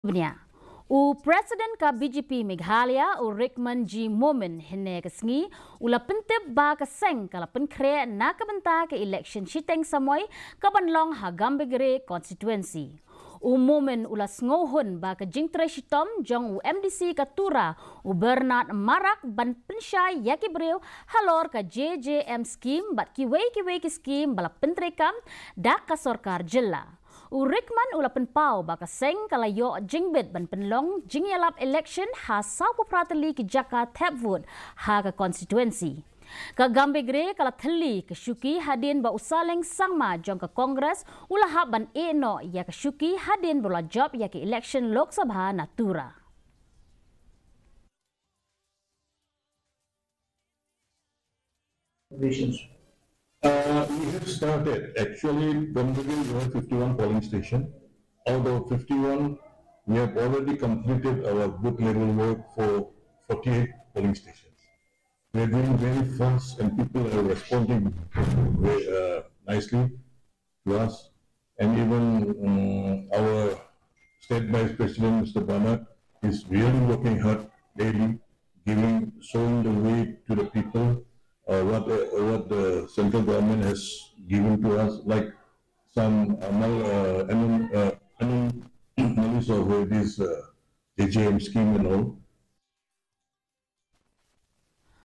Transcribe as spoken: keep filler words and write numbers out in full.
Bniah. U President ka B J P Meghalaya, u Rikman G Momin, hynne ka sngi u la pyntip ba ka seng ka la pynkhreh na ka bynta ka election shiteng samoi ka ban long ha Gambegre constituency. U Momin u la sngewhun ba ka jingtrei shitom jong u M D C ka Tura, u Bernard Marak, ban pynshai ïa ki briew halor ka J J M scheme bad kiwei kiwei ki scheme ba la pyntreikam da ka sorkar jylla. U Rikman u la pynpaw ba ka seng ka la ïoh jingbit ban pynlong jingïalap election ha saw phew phra tylli ki jaka thep vote ha ka constituency. Ka Gambegre ka la thylli ka shuki hadien ba u Saleng Sangma jong ka Congress u la hap ban ïeh noh ïa ka shuki hadien ba u la jop ïa ka election Lok Sabha na Tura. Patience. Uh, we have started. Actually, Gambegre, we have fifty-one polling station. Out of fifty-one, we have already completed our booth level work for forty-eight polling stations. We are doing very fast, and people are responding very, uh, nicely to us. And even, um, our state vice president, Mister Bernard, is really working hard daily, giving, showing the way to the people, uh, what, uh, what the central government has given to us, like some, uh, mal-, uh, anom-, uh, anomalies of, uh, this, uh, J J M scheme and all.